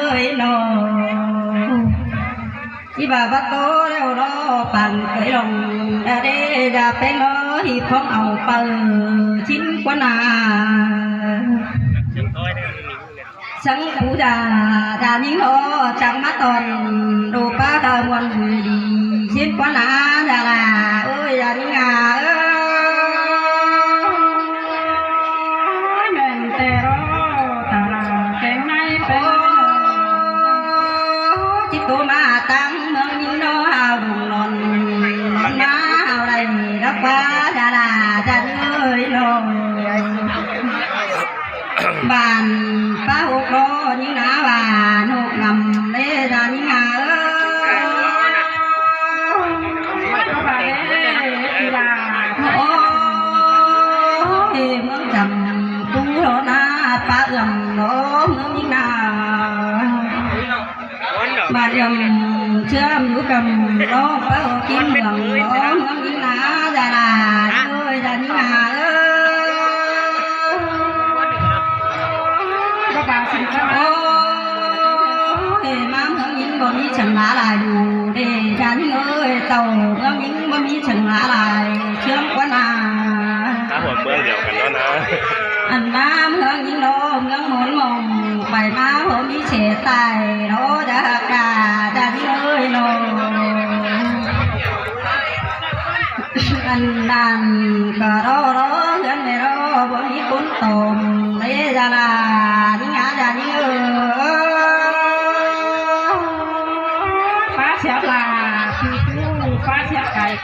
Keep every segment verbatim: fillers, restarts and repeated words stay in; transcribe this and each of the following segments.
ơi nó. Chỉ bà bắt tô đeo đó bằng cái lòng đã đê đã bé nó hi phong ảo pờ chín quân à. Sáng cú đà đà những nó chẳng mắt tòn đồ ba đà muôn gửi đi chín quân à đà là ơi đà những à ơi. Mẹn tê rô tà là kén nai pê. Ô, chỉ tô mà tăng mương nhìn nó hào đùng non. Nó hào đài đắp ba đà đà đà ơi nó. Bản ba hộp đó những ná bản hộp ngầm lê đà những ná ơi. Ô, ê, mương chậm tu đó na, ba ưm đó, mương những ná. Ba ưm, chưa mương cầm đó, ba ô kim mương đó, mương những ná, đà đà, ơi, đà những ná, ơi. Ô, ê, má mương những đó, mi chẳng ná lại đủ, đê, đà những ơi, tàu, mương những đó, mi chẳng ná lại, chưa quan à. Cá hộp mương đều cần đó na. Ăn má mương những đó, mương muốn mong, bài má hôm đi chế tài, đó, đã hạc đà, đà đi ơi, nó. Ăn đàn, cờ đó, đó, gắn này đó, bố đi cuốn tôm, đấy, ra là, đi ngã, ra đi ơi. Phá xếp là, thì chú, phá xếp cày.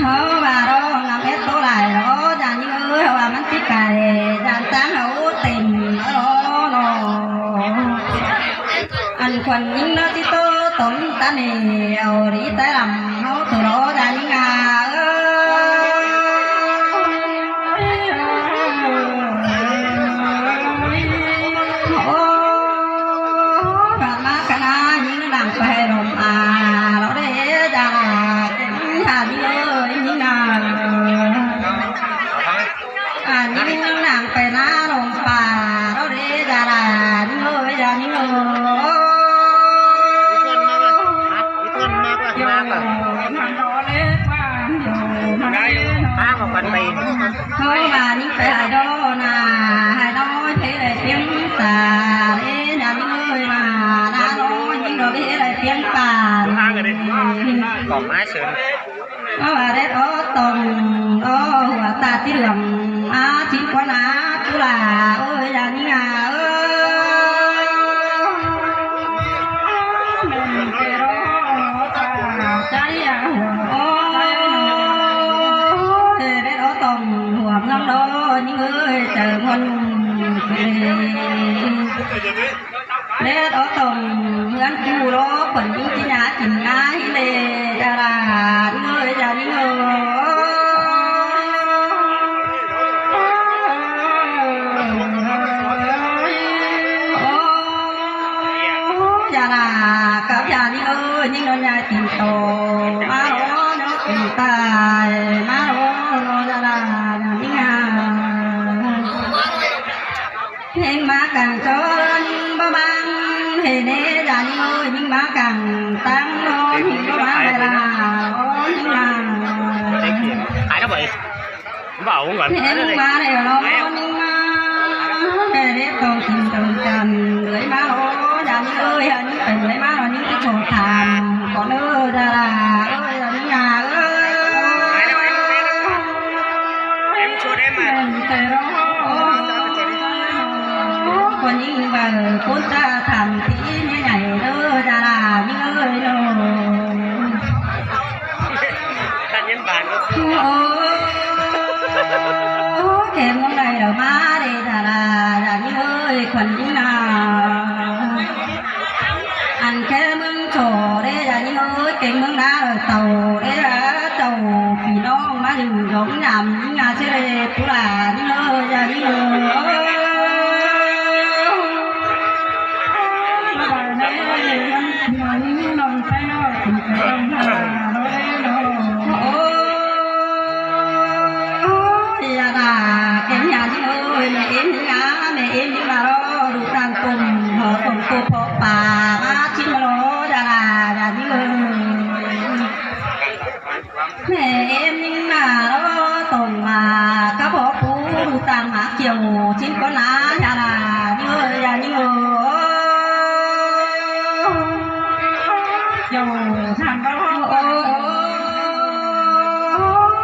Hơ, bà đó, ngắm hết tố lại đó, dàn những ơi, bà mắn tí cài, dàn sáng hấu tỉnh, đó, đó. Ăn khuẩn những nó tí tố tống ta nì, ổ đi tay lắm, hấu từ đó, dàn những à, ơ. Ô, bà má cái ná, những nó nặng phải rộm à, nó đấy, dàn à, Hà đi ơi, những à. À, những nang pê ná rông pà, đó đế ra là, những ơi, ra những ơi. Thôi mà những pê hài đó nà, hài đó thế là tiếng tà, đế ra những ơi mà, đã đó những đồ thế là tiếng tà. Có mái sớm. Ó, à, đét ó tòng, ó, hùa ta tí đường, á, chín quán á, tú là, ôi, là những à, ơ. Mình kê đó, ta, cháy à, hùa, ơ. Đét ó tòng, hùa ngắm đó, những ơi, trời ngon, kê. Đét ó tòng ꞌhướn ꞌcu lố khuôn ꞌnhính ꞌchí nhá chỉn ꞌná ꞌhí lê, da la ꞌnhính ơi, da ꞌnhính ơi. Ô, da la cắp da ꞌnhính ơi, ꞌnhính ꞌnọ nhá chỉn tô, ꞌmá lố ꞌnọ chỉn tai, ꞌmá lố ꞌnọ da la, da ꞌnhính à. ꞌHêng ꞌmá cẳng chón bá ꞌmắn, hê nê da ꞌnhính ơi, ꞌnhính ꞌmá cẳng tắng ꞌnọ, ꞌnhính bá ꞌmắn bái la, ô ꞌnhính ꞌmá. Ai đó vậy? Bảo không cần. ꞌHêng ꞌmá đê lo, ꞌnhính ꞌmá. Hê đê tông chim tông chăm, lưới ꞌmá ô, da ꞌnhính ơi, hê ꞌnhính phải lưới ꞌmá ꞌnọ, ꞌnhính ꞌchí chông tham, có nơ da la, ơi, da ꞌnhính à, ơi. Em chua đêm mà. Em tê rô. Ơ, con ꞌnhính báu, con ta tham tí nhé nhảy đơ, da la, ꞌnhính ơi, đơ. Tắt nhấn bàn luôn. Ơ, kẻ muốn này đơ ꞌmá đê, da la, da ꞌnhính ơi, con ꞌnhính à. Ăn kẻ mương chổ đê, da ꞌnhính ơi, kẻ mương ná đơ tàu đê, da tàu phi ꞌnọng ꞌmá dưng dống nhằm ꞌnhính à, ꞌchí đê pú la ꞌnhính ơi, da ꞌnhính ơi. Ôi, da la, kẻ nhà ꞌnhính ơi, mẹ em ꞌnhính à, mẹ em ꞌnhính à, đu ta ꞌTụ phó pá ꞌmá ꞌchí ꞌmá ꞌló, da la, da đi ơi. ꞌMẹ ꞌnhính ꞌmá ꞌló tông ꞌmá, cá bó pú đu ꞌtáng ꞌmá kiêu, ꞌchí ꞌcọ ná, da la, đi ơi, da đi ơi. Kiêu, thăm đó. Ôi, ôi, ôi.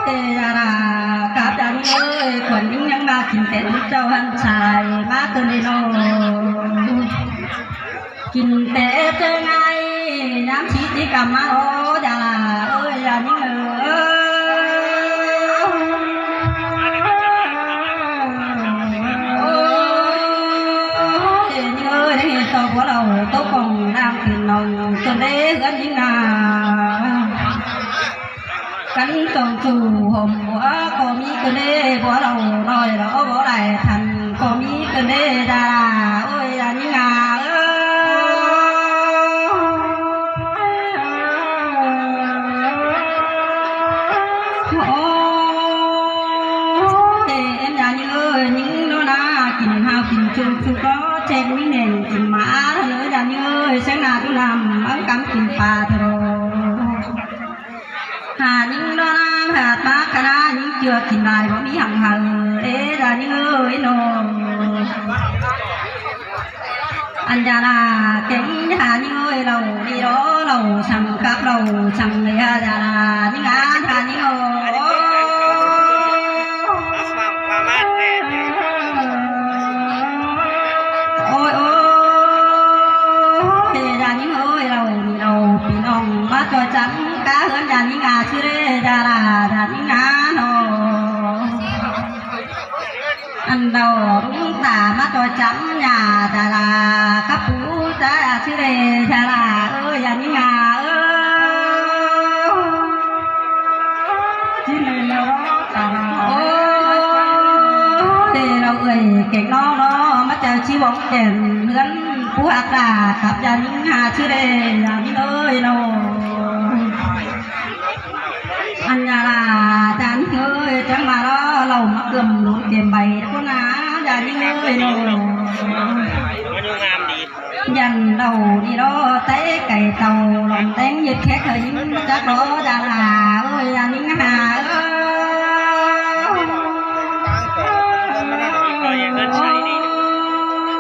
Ê, da la, cắp da đi ơi, khuôn ꞌnhính ꞌnhắng ꞌmá kin tết ꞌchọ hăn sai, ꞌmá ꞌcọ đi ꞌnọ. Kin tết ꞌchớ ꞌngai, ꞌnhám ꞌchí ꞌchí căm ꞌmá ꞌló, da la ơi, da ꞌnhính ơi. Ôi, ꞌnhính ơi, ꞌnhính ơi, ꞌtọ báu lảu, ꞌtố cỏng đang kin nong, ꞌcọ đé ꞌhướn ꞌnhính ꞌná. Căn tông chủ hôm búa ꞌcọ ꞌmí ꞌcọ đé, báu lảu ꞌnọi ꞌló báu đảy thăn ꞌcọ ꞌmí ꞌcọ đé, da la ơi, da ꞌnhính ꞌná. Ôi, ê, em da ꞌnhính ơi, ꞌnhính ꞌnọ ꞌná, kin hao kin chung chung ꞌcọ, chén ꞌmí nẻn kin ꞌmá, da ꞌnhính ơi, sáng ꞌná ꞌchu năm, ꞌmắn cắm kin pá thôi. Hả ꞌnhính ꞌnọ ꞌná, hả ꞌmá cá ꞌná, ꞌnhính ꞌchưa kin lai báu ꞌmí hăng hảư, ê, da ꞌnhính ơi, ꞌnọ. Ăn da la, kéng hả ꞌnhính ơi, lảu đi ꞌló, lảu săng cắp, lảu săng đi hả da la, ꞌnhính ăn hả ꞌnhính ơi. Ôi, ôi, da ꞌnhính ơi, lảu đi lảu, ꞌpi ꞌnọng ꞌmá ꞌchoi chăm cá ꞌhướn da ꞌnhính a ꞌchư đé, da la, da ꞌnhính a ꞌnọ. Ăn đaư ꞌlung ta ꞌmá ꞌchoi chăm ꞌnhá, da la, cắp pú ta ꞌchư đé, da la, ơi, da ꞌnhính a ơi. ꞌChí ꞌnị ꞌnọ, da la. Ôi, đé lảu ơi, kéng ꞌnọ ꞌnọ, ꞌmá chaư ꞌchí bóng kẻm ꞌhướn pú hák đa, cắp da ꞌnhính a ꞌchư đé, da ꞌnhính ơi ꞌnọ. Ăn da la, da ꞌnhính ơi, chắng ꞌmá ꞌló, lảu ꞌmá cơm lốn kẻm bay ꞌcọ ꞌná, da ꞌnhính ơi ꞌnọ. Dăn đaư đi ꞌló, té cay tảu, lỏng téng ꞌdệt khék hả ꞌnhính ꞌmá chắc ꞌló, da la ơi, da ꞌnhính a ơi.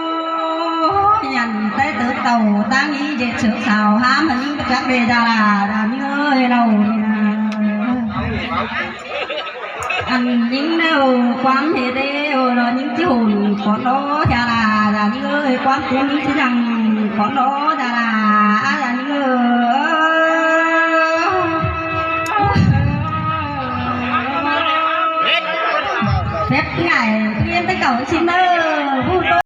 Ôi, dăn té tớt tảu, ꞌtáng ꞌnhính ꞌdệt sớt sao, hám hả ꞌnhính ꞌmá chắc đé, da la, da ꞌnhính ơi, đaư đi ꞌná. Ăn ꞌnhính ꞌnớ ꞌquám ꞌhế đé, ơ, ꞌnhính ꞌchí hôn cón ꞌló, da la, da ꞌnhính ơi, ꞌquám ꞌtếng ꞌnhính ꞌchí dăng cón ꞌló, da la, a, da ꞌnhính ơi. Phép ngại, tiên té cảu ꞌchí ꞌnớ, ꞌhụ ꞌtố